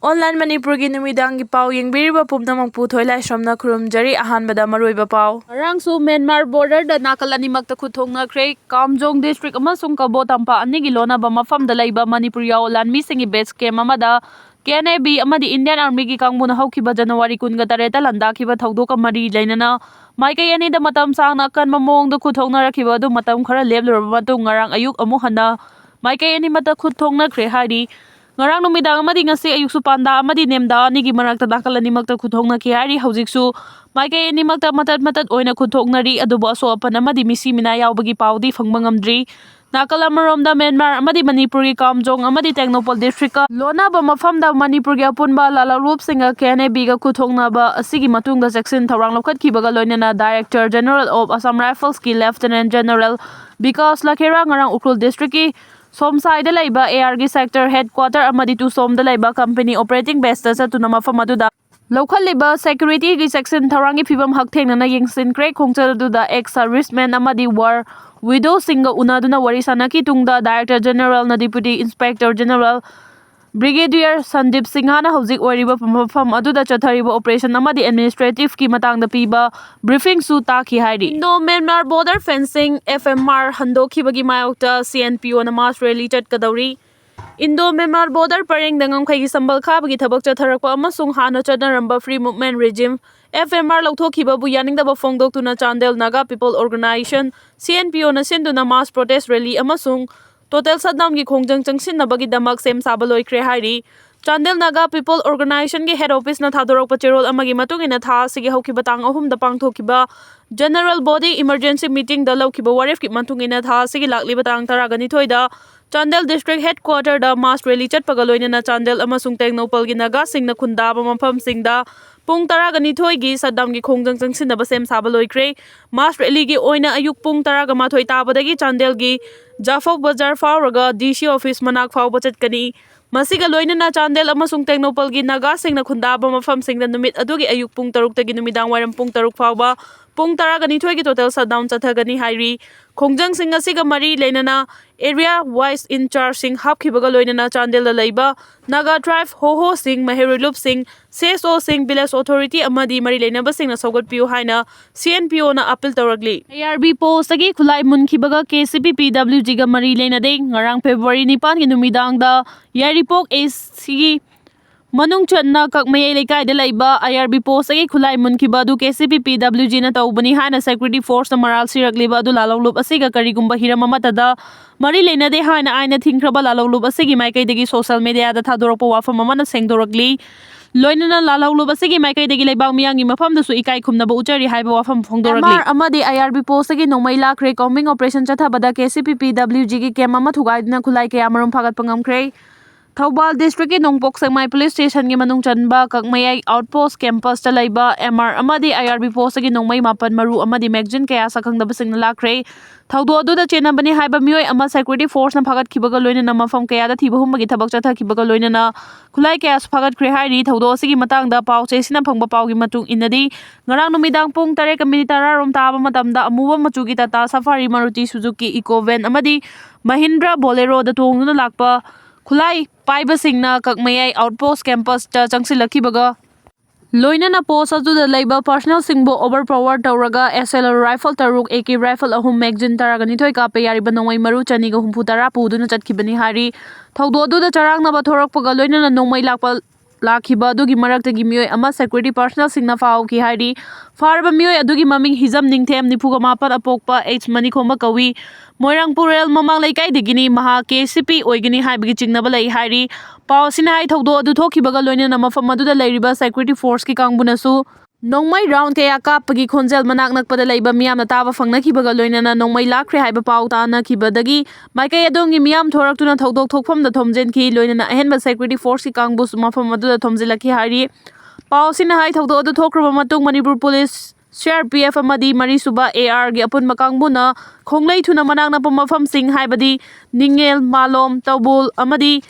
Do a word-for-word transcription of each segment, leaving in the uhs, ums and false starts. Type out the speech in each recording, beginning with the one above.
Online ꯃꯅꯤꯄꯨꯔꯒꯤ ꯅꯨꯃꯤꯗꯥꯡꯒꯤ ꯄꯥꯎ ꯌꯦꯡꯕꯤꯔꯤꯕ ꯄꯨꯝꯅꯃꯛꯄꯨ ꯊꯣꯏꯂꯥꯏꯁ꯭ꯔꯝꯅ ꯈꯨꯔꯨꯝꯖꯔꯤ꯫ ꯑꯍꯥꯟꯕꯗ ꯃꯔꯨꯑꯣꯏꯕ ꯄꯥꯎ꯫ ꯉꯔꯥꯡꯁꯨ ꯃ꯭ꯌꯥꯟꯃꯥꯔ borderꯗ ꯅꯥꯀꯜ ꯑꯅꯤꯃꯛꯇ ꯈꯨꯠ ꯊꯣꯛꯅꯈ꯭ꯔꯦ꯫ ꯀꯥꯝꯖꯣꯡ district ꯑꯃꯁꯨꯡ ꯀꯕꯣ ꯇꯝꯄꯥꯛ ꯑꯅꯤꯒꯤ ꯂꯣꯟꯅꯕ ꯃꯐꯝꯗ ꯂꯩꯕ ꯃꯅꯤꯄꯨꯔ ꯌꯥꯑꯣ ꯂꯥꯟꯃꯤꯁꯤꯡꯒꯤ base camp ꯑꯃꯗ K N A B ꯑꯃꯗꯤ Indian Armyꯒꯤ ꯀꯥꯡꯕꯨꯅ ꯍꯧꯈꯤꯕ January ꯀꯨꯟꯒ ꯇꯔꯦꯠꯇ ꯂꯥꯟꯗꯥꯈꯤꯕ ꯊꯧꯗꯣꯛꯀ ꯃꯔꯤ ꯂꯩꯅꯅ ꯃꯥꯏꯀꯩ ꯑꯅꯤꯗ ꯃꯇꯝ ꯁꯥꯡꯅ ꯑꯀꯟꯕ ꯃꯑꯣꯡꯗ ꯈꯨꯠ ꯊꯣꯛꯅꯔꯛꯈꯤꯕ ꯑꯗꯨ ꯃꯇꯝ ꯈꯔ ꯂꯦꯞꯂꯨꯔꯕ ꯃꯇꯨꯡ ꯉꯔꯥꯡ ꯑꯌꯨꯛ ꯑꯃꯨꯛ ꯍꯟꯅ ꯃꯥꯏꯀꯩ ꯑꯅꯤꯃꯛꯇ ꯈꯨꯠ ꯊꯣꯛꯅꯈ꯭ꯔꯦ ꯍꯥꯏꯔꯤ꯫ ꯉꯔꯥꯡ ꯅꯨꯃꯤꯗꯥꯡ ꯑꯃꯗꯤ ꯉꯁꯤ ꯑꯌꯨꯛꯁꯨ ꯄꯥꯟꯗꯥ ꯑꯃꯗꯤ ꯅꯦꯝꯗꯥ ꯑꯅꯤꯒꯤ ꯃꯔꯛꯇ ꯅꯥꯀꯜ ꯑꯅꯤꯃꯛꯇ ꯈꯨꯠ ꯊꯣꯛꯅꯈꯤ ꯍꯥꯏꯔꯤ꯫ ꯍꯧꯖꯤꯛꯁꯨ ꯃꯥꯏꯀꯩ ꯑꯅꯤꯃꯛꯇ ꯃꯇꯠ ꯃꯇꯠ ꯑꯣꯏꯅ ꯈꯨꯠ ꯊꯣꯛꯅꯔꯤ, ꯑꯗꯨꯕꯨ ꯑꯁꯣꯛ ꯑꯄꯟ ꯑꯃꯗꯤ ꯃꯤꯁꯤ ꯃꯤꯅꯥ ꯌꯥꯎꯕꯒꯤ ꯄꯥꯎꯗꯤ ꯐꯪꯕ ꯉꯝꯗ꯭ꯔꯤ꯫ ꯅꯥꯀꯜ ꯑꯃꯔꯣꯝꯗ ꯃ꯭ꯌꯥꯟꯃꯥꯔ ꯑꯃꯗꯤ ꯃꯅꯤꯄꯨꯔꯒꯤ ꯀꯥꯝꯖꯣꯡ ꯑꯃꯗꯤ ꯇꯦꯡꯅꯧꯄꯜ districtꯀ ꯂꯣꯟꯅꯕ ꯃꯐꯝꯗ ꯃꯅꯤꯄꯨꯔꯒꯤ ꯑꯄꯨꯟꯕ ꯂꯥꯂꯣꯡꯂꯨꯞꯁꯤꯡꯒ K N A Bꯒ ꯈꯨꯠ ꯊꯣꯛꯅꯕ ꯑꯁꯤꯒꯤ ꯃꯇꯨꯡꯗ ꯆꯦꯛꯁꯤꯟ ꯊꯧꯔꯥꯡ ꯂꯧꯈꯠꯈꯤꯕꯒ ꯂꯣꯏꯅꯅ Director General of Assam Riflesꯀꯤ Lieutenant General Vikas ꯂꯈꯦꯔꯥ ꯉꯔꯥꯡ ꯎꯈ꯭ꯔꯨꯜ districtꯀꯤ ꯁꯣꯝꯁꯥꯏꯗ ꯂꯩꯕ ARꯒꯤ sector headquarter ꯑꯃꯗꯤ ꯇꯨꯁꯣꯝꯗ ꯂꯩꯕ company operating baseꯇ ꯆꯠꯇꯨꯅ ꯃꯐꯝ ꯑꯗꯨꯗ ꯂꯧꯈꯠꯂꯤꯕ securityꯒꯤ ꯆꯦꯛꯁꯤꯟ ꯊꯧꯔꯥꯡꯒꯤ ꯐꯤꯚꯝ ꯍꯛꯊꯦꯡꯅꯅ ꯌꯦꯡꯁꯤꯟꯈ꯭ꯔꯦ꯫ ꯈꯣꯡꯆꯠ ꯑꯗꯨꯗ ex servicemen ꯑꯃꯗꯤ war widowꯁꯤꯡꯒ ꯎꯅꯗꯨꯅ ꯋꯥꯔꯤ ꯁꯥꯟꯅꯈꯤ꯫ ꯇꯨꯡꯗ Director Generalꯅ Deputy Inspector General Brigadier Sandeep ꯁꯤꯡꯍꯅ ꯍꯧꯖꯤꯛ ꯑꯣꯏꯔꯤꯕ ꯃꯐꯝ ꯑꯗꯨꯗ ꯆꯠꯊꯔꯤꯕ operation ꯑꯃꯗꯤ administrativeꯀꯤ ꯃꯇꯥꯡꯗ ꯄꯤꯕ briefingꯁꯨ ꯇꯥꯈꯤ ꯍꯥꯏꯔꯤ꯫ Indo Myanmar Border Fencing, F M R, ꯍꯟꯗꯣꯛꯈꯤꯕꯒꯤ ꯃꯥꯌꯣꯛꯇ C N P Oꯅ mass rally ꯆꯠꯀꯗꯧꯔꯤ꯫ Indo Myanmar border ꯄꯔꯦꯡꯗ ꯉꯝꯈꯩꯒꯤ ꯁꯝꯕꯜ ꯈꯥꯕꯒꯤ ꯊꯕꯛ ꯆꯠꯊꯔꯛꯄ ꯑꯃꯁꯨꯡ ꯍꯥꯟꯅ ꯆꯠꯅꯔꯝꯕ Free Movement Regime, F M R, ꯂꯧꯊꯣꯛꯈꯤꯕꯕꯨ ꯌꯥꯅꯤꯡꯗꯕ ꯐꯣꯡꯗꯣꯛꯇꯨꯅ Chandel Naga People Organisation, C N P Oꯅ ꯁꯤꯟꯗꯨꯅ mass protest rally ꯑꯃꯁꯨꯡ total shutdownꯒꯤ ꯈꯣꯡꯖꯪ ꯆꯪꯁꯤꯟꯅꯕꯒꯤꯗꯃꯛ ꯁꯦꯝ ꯁꯥꯕ ꯂꯣꯏꯈ꯭ꯔꯦ ꯍꯥꯏꯔꯤ꯫ Chandel Naga People Organisationꯒꯤ head officeꯅ ꯊꯥꯗꯣꯔꯛꯄ ꯆꯦꯔꯣꯜ ꯑꯃꯒꯤ ꯃꯇꯨꯡ ꯏꯟꯅ ꯊꯥ ꯑꯁꯤꯒꯤ ꯍꯧꯈꯤꯕ ꯇꯥꯡ ꯑꯍꯨꯝꯗ ꯄꯥꯡꯊꯣꯛꯈꯤꯕ general body emergency meetingꯗ ꯂꯧꯈꯤꯕ ꯋꯥꯔꯦꯞꯀꯤ ꯃꯇꯨꯡ ꯏꯟꯅ ꯊꯥ ꯑꯁꯤꯒꯤ ꯂꯥꯛꯂꯤꯕ ꯇꯥꯡ ꯇꯔꯥꯒ ꯅꯤꯊꯣꯏꯗ Chandel district headquarterꯗ mass rally ꯆꯠꯄꯒ ꯂꯣꯏꯅꯅ Chandel ꯑꯃꯁꯨꯡ ꯇꯦꯡꯅꯧꯄꯜꯒꯤ ꯅꯥꯒꯥꯁꯤꯡꯅ ꯈꯨꯟꯗꯥꯕ ꯃꯐꯝꯁꯤꯡꯗ ꯄꯨꯡ ꯇꯔꯥꯒ ꯅꯤꯊꯣꯏꯒꯤ shutdownꯒꯤ ꯈꯣꯡꯖꯪ ꯆꯪꯁꯤꯟꯅꯕ ꯁꯦꯝ ꯁꯥꯕ ꯂꯣꯏꯈ꯭ꯔꯦ꯫ Mass rallyꯒꯤ ꯑꯣꯏꯅ ꯑꯌꯨꯛ ꯄꯨꯡ ꯇꯔꯥꯒ ꯃꯥꯊꯣꯏ ꯇꯥꯕꯗꯒꯤ Chandelꯒꯤ Jafok Bazar ꯐꯥꯎꯔꯒ D C office ꯃꯅꯥꯛ ꯐꯥꯎꯕ ꯆꯠꯀꯅꯤ꯫ ꯃꯁꯤꯒ ꯂꯣꯏꯅꯅ Chandel ꯑꯃꯁꯨꯡ ꯇꯦꯡꯅꯧꯄꯜꯒꯤ ꯅꯥꯒꯥꯁꯤꯡꯅ ꯈꯨꯟꯗꯥꯕ ꯃꯐꯝꯁꯤꯡꯗ ꯅꯨꯃꯤꯠ ꯑꯗꯨꯒꯤ ꯑꯌꯨꯛ ꯄꯨꯡ ꯇꯔꯨꯛꯇꯒꯤ ꯅꯨꯃꯤꯗꯥꯡ ꯋꯥꯏꯔꯝ ꯄꯨꯡ ꯇꯔꯨꯛ ꯐꯥꯎꯕ ꯄꯨꯡ ꯇꯔꯥꯒ ꯅꯤꯊꯣꯏꯒꯤ total shutdown ꯆꯠꯊꯒꯅꯤ ꯍꯥꯏꯔꯤ꯫ ꯈꯣꯡꯖꯪꯁꯤꯡ ꯑꯁꯤꯒ ꯃꯔꯤ ꯂꯩꯅꯅ area wise in chargeꯁꯤꯡ ꯍꯥꯞꯈꯤꯕꯒ ꯂꯣꯏꯅꯅ ꯆꯥꯟꯗꯦꯜꯗ ꯂꯩꯕ Naga tribe ꯍꯣꯍꯣꯁꯤꯡ, ꯃꯍꯩꯔꯣꯏ ꯂꯨꯞꯁꯤꯡ, CSOꯁꯤꯡ, village authority ꯑꯃꯗꯤ ꯃꯔꯤ ꯂꯩꯅꯕꯁꯤꯡꯅ ꯁꯧꯒꯠꯄꯤꯌꯨ ꯍꯥꯏꯅ CNPOꯅ appeal ꯇꯧꯔꯛꯂꯤ꯫ IRB postꯇꯒꯤ ꯈꯨꯠꯂꯥꯏ ꯃꯨꯟꯈꯤꯕꯒ KCP-PWGꯒ ꯃꯔꯤ ꯂꯩꯅꯗꯦ꯫ ꯉꯔꯥꯡ February ꯅꯤꯄꯥꯟꯒꯤ ꯅꯨꯃꯤꯗꯥꯡꯗ ꯌꯥꯏꯔꯤꯄꯣꯛ ACꯒꯤ ꯃꯅꯨꯡ ꯆꯟꯅ ꯀꯛꯃꯌꯥꯏ ꯂꯩꯀꯥꯏꯗ ꯂꯩꯕ IRB postꯇꯒꯤ ꯈꯨꯠꯂꯥꯏ ꯃꯨꯟꯈꯤꯕ ꯑꯗꯨ KCP-PWGꯅ ꯇꯧꯕꯅꯤ ꯍꯥꯏꯅ security forceꯅ ꯃꯔꯥꯜ ꯁꯤꯔꯛꯂꯤꯕ ꯑꯗꯨ ꯂꯥꯜꯍꯧꯂꯨꯞ ꯑꯁꯤꯒ ꯀꯔꯤꯒꯨꯝꯕ ꯍꯤꯔꯝ ꯑꯃꯠꯇꯗ ꯃꯔꯤ ꯂꯩꯅꯗꯦ ꯍꯥꯏꯅ ꯑꯥꯏꯟꯅ ꯊꯤꯡꯈ꯭ꯔꯕ ꯂꯥꯜꯍꯧꯂꯨꯞ ꯑꯁꯤꯒꯤ ꯃꯥꯏꯀꯩꯗꯒꯤ social mediaꯗ ꯊꯥꯗꯣꯔꯛꯄ ꯋꯥꯐꯝ ꯑꯃꯅ ꯁꯦꯡꯗꯣꯔꯛꯂꯤ꯫ ꯂꯣꯏꯅꯅ ꯂꯥꯜꯍꯧꯂꯨꯞ ꯑꯁꯤꯒꯤ ꯃꯥꯏꯀꯩꯗꯒꯤ ꯂꯩꯕꯥꯛ ꯃꯤꯌꯥꯝꯒꯤ ꯃꯐꯝꯗꯁꯨ ꯏꯀꯥꯏ ꯈꯨꯝꯅꯕ ꯎꯠꯆꯔꯤ ꯍꯥꯏꯕ ꯋꯥꯐꯝ ꯐꯣꯡꯗꯣꯔꯛꯂꯤ꯫ MR ꯑꯃꯗꯤ IRB postꯇꯒꯤ ꯅꯣꯡꯃꯩ ꯂꯥꯛꯈ꯭ꯔꯦ꯫ Combing operation ꯆꯠꯊꯕꯗ KCP-PWGꯒꯤ camp ꯑꯃ ꯊꯨꯒꯥꯏꯗꯨꯅ ꯈꯨꯠꯂꯥꯏ ꯀꯌꯥ ꯃꯔꯨꯝ ꯐꯥꯒꯠꯄ ꯉꯝꯈ꯭ꯔꯦ꯫ ꯊꯧꯕꯥꯜ districtꯀꯤ ꯅꯣꯡꯄꯣꯛ ꯁꯦꯛꯃꯥꯏ police stationꯒꯤ ꯃꯅꯨꯡ ꯆꯟꯕ ꯀꯛꯃꯌꯥꯏ outpost campusꯇ ꯂꯩꯕ MR ꯑꯃꯗꯤ IRB postꯇꯒꯤ ꯅꯣꯡꯃꯩ ꯃꯥꯄꯟ, ꯃꯔꯨ ꯑꯃꯗꯤ magazine ꯀꯌꯥ ꯁꯛꯈꯪꯗꯕꯁꯤꯡꯅ ꯂꯥꯛꯈ꯭ꯔꯦ꯫ ꯊꯧꯗꯣꯛ ꯑꯗꯨꯗ ꯆꯦꯟꯅꯕꯅꯤ ꯍꯥꯏꯕ ꯃꯤꯑꯣꯏ ꯑꯃ security forceꯅ ꯐꯥꯒꯠꯈꯤꯕꯒ ꯂꯣꯏꯅꯅ ꯃꯐꯝ ꯀꯌꯥꯗ ꯊꯤꯕ ꯍꯨꯝꯕꯒꯤ ꯊꯕꯛ ꯆꯠꯊꯈꯤꯕꯒ ꯂꯣꯏꯅꯅ ꯈꯨꯠꯂꯥꯏ ꯀꯌꯥꯁꯨ ꯐꯥꯒꯠꯈ꯭ꯔꯦ ꯍꯥꯏꯔꯤ꯫ ꯊꯧꯗꯣꯛ ꯑꯁꯤꯒꯤ ꯃꯇꯥꯡꯗ ꯄꯥꯎ ꯆꯦꯁꯤꯅ ꯐꯪꯕ ꯄꯥꯎꯒꯤ ꯃꯇꯨꯡ ꯏꯟꯅꯗꯤ, ꯉꯔꯥꯡ ꯅꯨꯃꯤꯗꯥꯡ ꯄꯨꯡ ꯇꯔꯦꯠꯀ minute ꯇꯔꯥ ꯔꯣꯝ ꯇꯥꯕ ꯃꯇꯝꯗ ꯑꯃꯨꯕ ꯃꯆꯨꯒꯤ Tata Safari, Maruti Suzuki Eeco van ꯑꯃꯗꯤ Mahindra Boleroꯗ ꯇꯣꯡꯗꯨꯅ ꯂꯥꯛꯄ ꯈꯨꯠꯂꯥꯏ ꯄꯥꯏꯕꯁꯤꯡꯅ ꯀꯛꯃꯌꯥꯏ outpost campusꯇ ꯆꯪꯁꯤꯜꯂꯛꯈꯤꯕꯒ ꯂꯣꯏꯅꯅ post ꯑꯗꯨꯗ ꯂꯩꯕ personnelꯁꯤꯡꯕꯨ overpower ꯇꯧꯔꯒ SLR rifle ꯇꯔꯨꯛ, AK rifle ꯑꯍꯨꯝ, magazine ꯇꯔꯥꯒ ꯅꯤꯊꯣꯏ ꯀꯥꯞꯄ ꯌꯥꯔꯤꯕ ꯅꯣꯡꯃꯩ ꯃꯔꯨ ꯆꯅꯤꯒ ꯍꯨꯝꯐꯨ ꯇꯔꯥ ꯄꯨꯗꯨꯅ ꯆꯠꯈꯤꯕꯅꯤ ꯍꯥꯏꯔꯤ꯫ ꯊꯧꯗꯣꯛ ꯑꯗꯨꯗ ꯆꯔꯥꯡꯅꯕ ꯊꯣꯔꯛꯄꯒ ꯂꯣꯏꯅꯅ ꯅꯣꯡꯃꯩ ꯂꯥꯛꯄ ꯂꯥꯛꯈꯤꯕ ꯑꯗꯨꯒꯤ ꯃꯔꯛꯇꯒꯤ ꯃꯤꯑꯣꯏ ꯑꯃ security personnelꯁꯤꯡꯅ ꯐꯥꯍꯧꯈꯤ ꯍꯥꯏꯔꯤ꯫ ꯐꯥꯔꯕ ꯃꯤꯑꯣꯏ ꯑꯗꯨꯒꯤ ꯃꯃꯤꯡ ꯍꯤꯖꯝ ꯅꯤꯡꯊꯦꯝ, ꯅꯤꯐꯨꯒ ꯃꯥꯄꯟ, ꯑꯄꯣꯛꯄ H ꯃꯅꯤꯈꯣꯝꯕ ꯀꯧꯏ꯫ ꯃꯣꯏꯔꯥꯡ ꯄꯨꯔꯦꯜ ꯃꯃꯥꯡ ꯂꯩꯀꯥꯏꯗꯒꯤꯅꯤ꯫ ꯃꯍꯥꯛ KCP ꯑꯣꯏꯒꯅꯤ ꯍꯥꯏꯕꯒꯤ ꯆꯤꯡꯅꯕ ꯂꯩ ꯍꯥꯏꯔꯤ꯫ ꯄꯥꯎ ꯑꯁꯤꯅ ꯍꯥꯏ, ꯊꯧꯗꯣꯛ ꯑꯗꯨ ꯊꯣꯛꯈꯤꯕꯒ ꯂꯣꯏꯅꯅ ꯃꯐꯝ ꯑꯗꯨꯗ ꯂꯩꯔꯤꯕ security forceꯀꯤ ꯀꯥꯡꯕꯨꯅꯁꯨ ꯅꯣꯡꯃꯩ round ꯀꯌꯥ ꯀꯥꯞꯄꯒꯤ ꯈꯣꯟꯖꯦꯜ ꯃꯅꯥꯛ ꯅꯛꯄꯗ ꯂꯩꯕ ꯃꯤꯌꯥꯝꯅ ꯇꯥꯕ ꯐꯪꯅꯈꯤꯕꯒ ꯂꯣꯏꯅꯅ ꯅꯣꯡꯃꯩ ꯂꯥꯛꯈ꯭ꯔꯦ ꯍꯥꯏꯕ ꯄꯥꯎ ꯇꯥꯅꯈꯤꯕꯗꯒꯤ ꯃꯥꯏꯀꯩ ꯑꯗꯣꯝꯒꯤ ꯃꯤꯌꯥꯝ ꯊꯣꯔꯛꯇꯨꯅ ꯊꯧꯗꯣꯛ ꯊꯣꯛꯐꯝꯗ ꯊꯣꯝꯖꯤꯟꯈꯤ꯫ ꯂꯣꯏꯅꯅ ꯑꯍꯦꯟꯕ security forceꯀꯤ ꯀꯥꯡꯕꯨꯁꯨ ꯃꯐꯝ ꯑꯗꯨꯗ ꯊꯣꯝꯖꯤꯜꯂꯛꯈꯤ ꯍꯥꯏꯔꯤ꯫ ꯄꯥꯎ ꯑꯁꯤꯅ ꯍꯥꯏ, ꯊꯧꯗꯣꯛ ꯑꯗꯨ ꯊꯣꯛꯈ꯭ꯔꯕ ꯃꯇꯨꯡ ꯃꯅꯤꯄꯨꯔ ꯄꯨꯂꯤꯁ, CRPF ꯑꯃꯗꯤ ꯃꯔꯤꯁꯨꯕ ARꯒꯤ ꯑꯄꯨꯟꯕ ꯀꯥꯡꯕꯨꯅ ꯈꯣꯡꯂꯩ ꯊꯨꯅ ꯃꯅꯥꯛ ꯅꯛꯄ ꯃꯐꯝꯁꯤꯡ, ꯍꯥꯏꯕꯗꯤ ꯅꯤꯡꯉꯦꯜ, ꯃꯥꯂꯣꯝ, ꯇꯧꯕꯨꯜ ꯑꯃꯗꯤ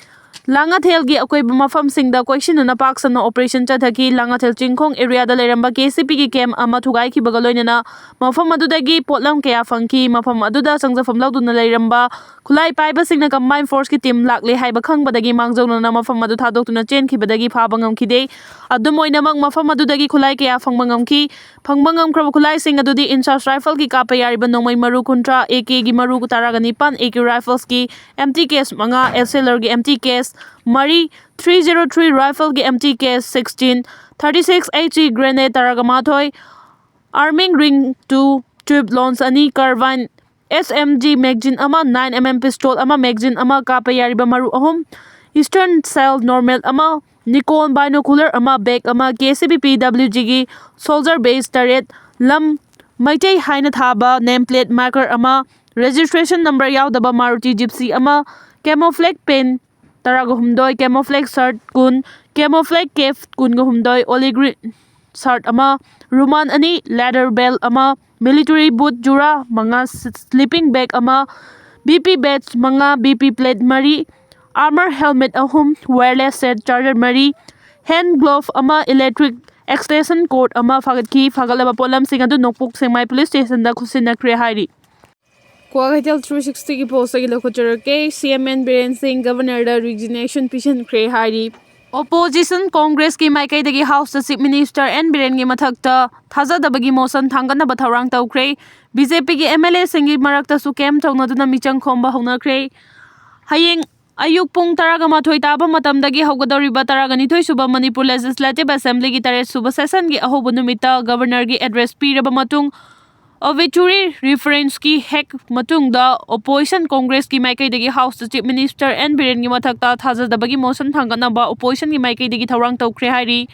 ꯂꯥꯡꯉꯊꯦꯜꯒꯤ ꯑꯀꯣꯏꯕ ꯃꯐꯝꯁꯤꯡꯗ ꯀꯣꯏꯁꯤꯟꯗꯨꯅ ꯄꯥꯛ ꯁꯟꯅ operation ꯆꯠꯊꯈꯤ꯫ ꯂꯥꯡꯉꯊꯦꯜ ꯆꯤꯡꯈꯣꯡ area ꯗ ꯂꯩꯔꯝꯕ K C P ꯒꯤ camp ꯑꯃ ꯊꯨꯒꯥꯏꯈꯤꯕꯒ ꯂꯣꯏꯅꯅ ꯃꯐꯝ ꯑꯗꯨꯗꯒꯤ ꯄꯣꯠꯂꯝ ꯀꯌꯥ ꯐꯪꯈꯤ꯫ ꯃꯐꯝ ꯑꯗꯨꯗ ꯆꯪꯖꯐꯝ ꯂꯧꯗꯨꯅ ꯂꯩꯔꯝꯕ ꯈꯨꯠꯂꯥꯏ ꯄꯥꯏꯕꯁꯤꯡꯅ combined force ꯀꯤ team ꯂꯥꯛꯂꯦ ꯍꯥꯏꯕ ꯈꯪꯕꯗꯒꯤ ꯃꯥꯡꯖꯧꯅꯅ ꯃꯐꯝ ꯑꯗꯨ ꯊꯥꯗꯣꯛꯇꯨꯅ ꯆꯦꯟꯈꯤꯕꯗꯒꯤ ꯐꯥꯕ ꯉꯝꯈꯤꯗꯦ꯫ ꯑꯗꯨꯝ ꯑꯣꯏꯅꯃꯛ, ꯃꯐꯝ ꯑꯗꯨꯗꯒꯤ ꯈꯨꯠꯂꯥꯏ ꯀꯌꯥ ꯐꯪꯕ ꯉꯝꯈꯤ꯫ ꯐꯪꯕ ꯉꯝꯈ꯭ꯔꯕ ꯈꯨꯠꯂꯥꯏꯁꯤꯡ ꯑꯗꯨꯗꯤ INSAS rifle ꯒꯤ ꯀꯥꯞꯄ ꯌꯥꯔꯤꯕ ꯅꯣꯡꯃꯩ ꯃꯔꯨ ꯀꯨꯟꯊ꯭ꯔꯥ, A K ꯒꯤ ꯃꯔꯨ ꯇꯔꯥꯒ ꯅꯤꯄꯥꯟ, A K rifles ꯀꯤ empty case ꯃꯉꯥ, S L R ꯒꯤ empty case ꯃꯔꯤ, three zero three rifle ꯒꯤ empty case sixteen, thirty six H E grenade ꯇꯔꯥꯒ ꯃꯥꯊꯣꯏ, arming ring two, tube launch ꯑꯅꯤ, carbine, S M G magazine ꯑꯃ, nine M M pistol ꯑꯃ, magazine ꯑꯃ, ꯀꯥꯞꯄ ꯌꯥꯔꯤꯕ ꯃꯔꯨ ꯑꯍꯨꯝ, Eastern shell normal ꯑꯃ, Nikon binocular ꯑꯃ, bag ꯑꯃ, K C P P W G ꯒꯤ soldier badge ꯇꯔꯦꯠ, ꯂꯝ ꯃꯩꯇꯩ ꯍꯥꯏꯅ ꯊꯥꯕ name plate marker ꯑꯃ, registration number ꯌꯥꯎꯗꯕ Maruti Gypsy ꯑꯃ, camouflage pant ꯇꯔꯥꯒ ꯍꯨꯝꯗꯣꯏ, camouflage shirt ꯀꯨꯟ, camouflage cap ꯀꯨꯟꯒ ꯍꯨꯝꯗꯣꯏ, oligarchy shirt ꯑꯃ, ꯔꯨꯃꯥꯟ ꯑꯅꯤ, leather belt ꯑꯃ, military boot ꯖꯨꯔꯥ ꯃꯉꯥ, sleeping bag ꯑꯃ, B P badge ꯃꯉꯥ, B P plate ꯃꯔꯤ, armor helmet ꯑꯍꯨꯝ, wireless set charger ꯃꯔꯤ, hand glove ꯑꯃ, electric extension cord ꯑꯃ ꯐꯥꯒꯠꯈꯤ꯫ ꯐꯥꯒꯠꯂꯕ ꯄꯣꯠꯂꯝꯁꯤꯡ ꯑꯗꯨ ꯅꯣꯡꯄꯣꯛ ꯁꯦꯛꯃꯥꯏ police station ꯗ ꯈꯨꯠꯁꯤꯟꯅꯈ꯭ꯔꯦ ꯍꯥꯏꯔꯤ꯫ ꯀ꯭ꯋꯥꯀꯩꯊꯦꯜ three sixty ꯒꯤ post ꯇꯒꯤ ꯂꯧꯈꯠꯆꯔꯛꯀꯦ꯫ C M N ꯕꯤꯔꯦꯟ ꯁꯤꯡ Governor ꯗ resignation ꯄꯤꯁꯤꯟꯈ꯭ꯔꯦ ꯍꯥꯏꯔꯤ꯫ Opposition Congress ꯀꯤ ꯃꯥꯏꯀꯩꯗꯒꯤ House ꯇ Chief Minister N ꯕꯤꯔꯦꯟꯒꯤ ꯃꯊꯛꯇ ꯊꯥꯖꯗꯕꯒꯤ motion ꯊꯥꯡꯒꯠꯅꯕ ꯊꯧꯔꯥꯡ ꯇꯧꯈ꯭ꯔꯦ꯫ B J P ꯒꯤ M L A ꯁꯤꯡꯒꯤ ꯃꯔꯛꯇꯁꯨ camp ꯇꯧꯅꯗꯨꯅ ꯃꯤꯆꯪ ꯈꯣꯝꯕ ꯍꯧꯅꯈ꯭ꯔꯦ꯫ ꯍꯌꯦꯡ ꯑꯌꯨꯛ ꯄꯨꯡ ꯇꯔꯥꯒ ꯃꯥꯊꯣꯏ ꯇꯥꯕ ꯃꯇꯝꯗꯒꯤ ꯍꯧꯒꯗꯧꯔꯤꯕ ꯇꯔꯥꯒ ꯅꯤꯊꯣꯏ ꯁꯨꯕ Manipur Legislative Assembly ꯒꯤ ꯇꯔꯦꯠ ꯁꯨꯕ session ꯒꯤ ꯑꯍꯧꯕ ꯅꯨꯃꯤꯠꯇ Governor ꯒꯤ address ꯄꯤꯔꯕ ꯃꯇꯨꯡ, obituary reference ꯀꯤ ꯍꯦꯛ ꯃꯇꯨꯡꯗ Opposition Congress ꯀꯤ ꯃꯥꯏꯀꯩꯗꯒꯤ House ꯇ Chief Minister N ꯕꯤꯔꯦꯟꯒꯤ ꯃꯊꯛꯇ ꯊꯥꯖꯗꯕꯒꯤ motion ꯊꯥꯡꯒꯠꯅꯕ opposition ꯒꯤ ꯃꯥꯏꯀꯩꯗꯒꯤ ꯊꯧꯔꯥꯡ ꯇꯧꯈ꯭ꯔꯦ ꯍꯥꯏꯔꯤ꯫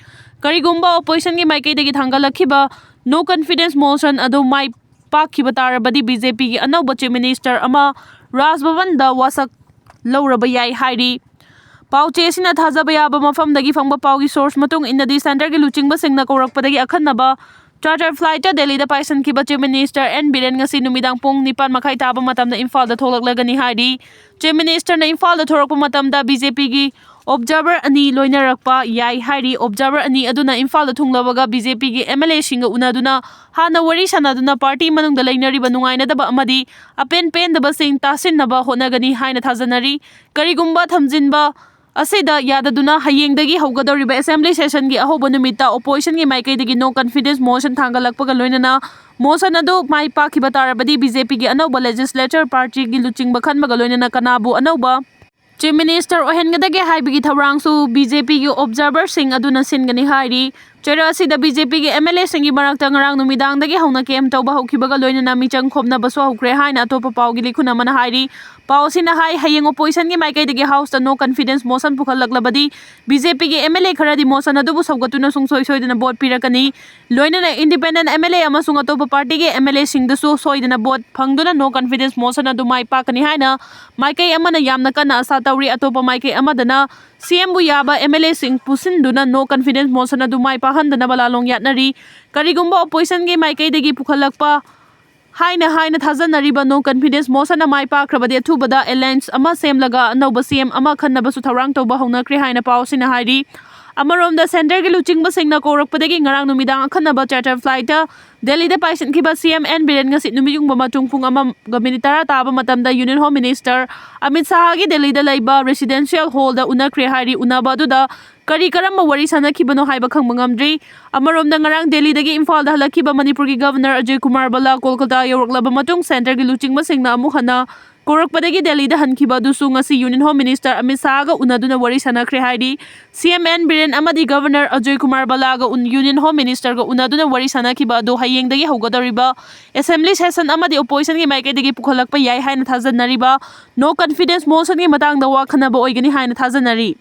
ꯀꯔꯤꯒꯨꯝꯕ opposition ꯒꯤ ꯃꯥꯏꯀꯩꯗꯒꯤ ꯊꯥꯡꯒꯠꯂꯛꯈꯤꯕ no confidence motion ꯑꯗꯨ ꯃꯥꯏ ꯄꯥꯛꯈꯤꯕ ꯇꯥꯔꯕꯗꯤ, B J P ꯒꯤ ꯑꯅꯧꯕ Chief Minister ꯑꯃ Raj Bhavan ꯗ ꯋꯥꯁꯛ ꯂꯧꯔꯕ ꯌꯥꯏ ꯍꯥꯏꯔꯤ꯫ ꯄꯥꯎꯆꯦ ꯑꯁꯤꯅ ꯊꯥꯖꯕ ꯌꯥꯕ ꯃꯐꯝꯗꯒꯤ ꯐꯪꯕ ꯄꯥꯎꯒꯤ source ꯃꯇꯨꯡ ꯏꯟꯅꯗꯤ, centre ꯒꯤ ꯂꯨꯆꯤꯡꯕꯁꯤꯡꯅ ꯀꯧꯔꯛꯄꯗꯒꯤ ꯑꯈꯟꯅꯕ Charter flight ꯗꯦꯜꯂꯤꯗ ꯄꯥꯏꯁꯤꯟꯈꯤꯕ Chief Minister N Biren ꯉꯁꯤ ꯅꯨꯃꯤꯗꯥꯡ ꯄꯨꯡ ꯅꯤꯄꯥꯟ ꯃꯈꯥꯏ ꯇꯥꯕ ꯃꯇꯝꯗ ꯏꯝꯐꯥꯜꯗ ꯊꯣꯛꯂꯛꯂꯒꯅꯤ ꯍꯥꯏꯔꯤ꯫ Chief Minister ꯅ ꯏꯝꯐꯥꯜꯗ ꯊꯣꯔꯛꯄ ꯃꯇꯝꯗ B J P ꯒꯤ observer ꯑꯅꯤ ꯂꯣꯏꯅꯔꯛꯄ ꯌꯥꯏ ꯍꯥꯏꯔꯤ꯫ Observer ꯑꯅꯤ ꯑꯗꯨꯅ ꯏꯝꯐꯥꯜꯗ ꯊꯨꯡꯂꯕꯒ B J P ꯒꯤ M L A ꯁꯤꯡꯒ ꯎꯅꯗꯨꯅ ꯍꯥꯟꯅ ꯋꯥꯔꯤ ꯁꯥꯟꯅꯗꯨꯅ party ꯃꯅꯨꯡꯗ ꯂꯩꯅꯔꯤꯕ ꯅꯨꯡꯉꯥꯏꯅꯗꯕ ꯑꯃꯗꯤ ꯑꯄꯦꯟ ꯄꯦꯟꯗꯕꯁꯤꯡ ꯇꯥꯁꯤꯟꯅꯕ ꯍꯣꯠꯅꯒꯅꯤ ꯍꯥꯏꯅ ꯊꯥꯖꯅꯔꯤ꯫ ꯀꯔꯤꯒꯨꯝꯕ ꯊꯝꯖꯤꯟꯕ ꯑꯁꯤꯗ ꯌꯥꯗꯗꯨꯅ ꯍꯌꯦꯡꯗꯒꯤ ꯍꯧꯒꯗꯧꯔꯤꯕ assembly session ꯒꯤ ꯑꯍꯧꯕ ꯅꯨꯃꯤꯠꯇ opposition ꯒꯤ ꯃꯥꯏꯀꯩꯗꯒꯤ no confidence motion ꯊꯥꯡꯒꯠꯂꯛꯄꯒ ꯂꯣꯏꯅꯅ motion ꯑꯗꯨ ꯃꯥꯏ ꯄꯥꯛꯈꯤꯕ ꯇꯥꯔꯕꯗꯤ B J P ꯒꯤ ꯑꯅꯧꯕ legislature party ꯒꯤ ꯂꯨꯆꯤꯡꯕ ꯈꯟꯕꯒ ꯂꯣꯏꯅꯅ ꯀꯅꯥꯕꯨ ꯑꯅꯧꯕ Chief Minister ꯑꯣꯏꯍꯟꯒꯗꯒꯦ ꯍꯥꯏꯕꯒꯤ ꯊꯧꯔꯥꯡꯁꯨ B J P ꯒꯤ observer ꯁꯤꯡ ꯑꯗꯨꯅ ꯁꯤꯟꯒꯅꯤ ꯍꯥꯏꯔꯤ꯫ ꯆꯩꯔꯥ ꯑꯁꯤꯗ B J P ꯒꯤ M L A ꯁꯤꯡꯒꯤ ꯃꯔꯛꯇ ꯉꯔꯥꯡ ꯅꯨꯃꯤꯗꯥꯡꯗꯒꯤ ꯍꯧꯅ camp ꯇꯧꯕ ꯍꯧꯈꯤꯕꯒ ꯂꯣꯏꯅꯅ ꯃꯤꯆꯪ ꯈꯣꯝꯅꯕꯁꯨ ꯍꯧꯈ꯭ꯔꯦ ꯍꯥꯏꯅ ꯑꯇꯣꯞꯄ ꯄꯥꯎꯒꯤ ꯂꯤꯈꯨꯟ ꯑꯃꯅ ꯍꯥꯏꯔꯤ꯫ ꯄꯥꯎ ꯑꯁꯤꯅ ꯍꯥꯏ, ꯍꯌꯦꯡ opposition ꯒꯤ ꯃꯥꯏꯀꯩꯗꯒꯤ House ꯇ no confidence motion ꯄꯨꯈꯠꯂꯛꯂꯕꯗꯤ B J P ꯒꯤ M L A ꯈꯔꯗꯤ motion ꯑꯗꯨꯕꯨ ꯁꯧꯒꯠꯇꯨꯅ ꯁꯨꯡꯁꯣꯏ ꯁꯣꯏꯗꯅ vote ꯄꯤꯔꯛꯀꯅꯤ꯫ ꯂꯣꯏꯅꯅ independent M L A ꯑꯃꯁꯨꯡ ꯑꯇꯣꯞꯄ party ꯒꯤ M L A ꯁꯤꯡꯗꯁꯨ ꯁꯣꯏꯗꯅ vote ꯐꯪꯗꯨꯅ no confidence motion ꯑꯗꯨ ꯃꯥꯏ ꯄꯥꯛꯀꯅꯤ ꯍꯥꯏꯅ ꯃꯥꯏꯀꯩ ꯑꯃꯅ ꯌꯥꯝꯅ ꯀꯟꯅ ꯑꯁꯥ ꯇꯧꯔꯤ꯫ ꯑꯇꯣꯞꯄ ꯃꯥꯏꯀꯩ ꯑꯃꯗꯅ C M ꯕꯨ ꯌꯥꯕ M L A ꯁꯤꯡ ꯄꯨꯁꯤꯟꯗꯨꯅ no confidence motion ꯑꯗꯨ ꯃꯥꯏ ꯄꯥꯛꯍꯟꯗꯅꯕ ꯂꯥꯂꯣꯡ ꯌꯥꯠꯅꯔꯤ꯫ ꯀꯔꯤꯒꯨꯝꯕ opposition ꯒꯤ ꯃꯥꯏꯀꯩꯗꯒꯤ ꯄꯨꯈꯠꯂꯛꯄ ꯍꯥꯏꯅ ꯍꯥꯏꯅ ꯊꯥꯖꯅꯔꯤꯕ no confidence motion ꯅ ꯃꯥꯏ ꯄꯥꯛꯈ꯭ꯔꯕꯗꯤ ꯑꯊꯨꯕꯗ alliance ꯑꯃ ꯁꯦꯝꯂꯒ ꯑꯅꯧꯕ C M ꯑꯃ ꯈꯟꯅꯕꯁꯨ ꯊꯧꯔꯥꯡ ꯇꯧꯕ ꯍꯧꯅꯈ꯭ꯔꯦ ꯍꯥꯏꯅ ꯄꯥꯎ ꯑꯁꯤꯅ ꯍꯥꯏꯔꯤ꯫ ꯑꯃꯔꯣꯝꯗ centre ꯒꯤ ꯂꯨꯆꯤꯡꯕꯁꯤꯡꯅ ꯀꯧꯔꯛꯄꯗꯒꯤ ꯉꯔꯥꯡ ꯅꯨꯃꯤꯗꯥꯡ ꯑꯈꯟꯅꯕ charter flight ꯗꯦꯜꯂꯤꯗ ꯄꯥꯏꯁꯤꯟꯈꯤꯕ C M N ꯕꯤꯔꯦꯟ ꯉꯁꯤ ꯅꯨꯃꯤꯠ ꯌꯨꯡꯕ ꯃꯇꯨꯡ ꯄꯨꯡ ꯑꯃꯒ minute ꯇꯔꯥ ꯇꯥꯕ ꯃꯇꯝꯗ Union Home Minister ꯑꯃꯤꯠ ꯁꯥꯍꯒꯤ ꯗꯦꯜꯂꯤꯗ ꯂꯩꯕ residential hall ꯗ ꯎꯅꯈ꯭ꯔꯦ ꯍꯥꯏꯔꯤ꯫ ꯎꯅꯕ ꯑꯗꯨꯗ ꯀꯔꯤ ꯀꯔꯝꯕ ꯋꯥꯔꯤ ꯁꯥꯟꯅꯈꯤꯕꯅꯣ ꯍꯥꯏꯕ ꯈꯪꯕ ꯉꯝꯗ꯭ꯔꯤ꯫ ꯑꯃꯔꯣꯝꯗ ꯉꯔꯥꯡ ꯗꯦꯜꯂꯤꯗꯒꯤ ꯏꯝꯐꯥꯜꯗ ꯍꯜꯂꯛꯈꯤꯕ ꯃꯅꯤꯄꯨꯔꯒꯤ Governor ꯑꯖꯣꯏ ꯀꯨꯃꯥꯔ ꯕꯂꯥ ꯀꯣꯜꯀꯇꯥ ꯌꯧꯔꯛꯂꯕ ꯃꯇꯨꯡ centre ꯒꯤ ꯂꯨꯆꯤꯡꯕꯁꯤꯡꯅ ꯑꯃꯨꯛ ꯍꯟꯅ ꯀꯧꯔꯛꯄꯗꯒꯤ ꯗꯦꯜꯂꯤꯗ ꯍꯟꯈꯤꯕ ꯑꯗꯨꯁꯨ ꯉꯁꯤ Union Home Minister ꯑꯃꯤꯠ ꯁꯥꯍꯒ ꯎꯅꯗꯨꯅ ꯋꯥꯔꯤ ꯁꯥꯟꯅꯈ꯭ꯔꯦ ꯍꯥꯏꯔꯤ꯫ C M N ꯕꯤꯔꯦꯟ ꯑꯃꯗꯤ Governor ꯑꯖꯣꯏ ꯀꯨꯃꯥꯔ ꯕꯂꯥꯒ ꯎꯟ-, Union Home Minister ꯒ ꯎꯅꯗꯨꯅ ꯋꯥꯔꯤ ꯁꯥꯟꯅꯈꯤꯕ ꯑꯗꯨ ꯍꯌꯦꯡꯗꯒꯤ ꯍꯧꯒꯗꯧꯔꯤꯕ assembly session ꯑꯃꯗꯤ opposition ꯒꯤ ꯃꯥꯏꯀꯩꯗꯒꯤ ꯄꯨꯈꯠꯂꯛꯄ ꯌꯥꯏ ꯍꯥꯏꯅ ꯊꯥꯖꯅꯔꯤꯕ no confidence motion ꯒꯤ ꯃꯇꯥꯡꯗ ꯋꯥ ꯈꯟꯅꯕ ꯑꯣꯏꯒꯅꯤ ꯍꯥꯏꯅ ꯊꯥꯖꯅꯔꯤ꯫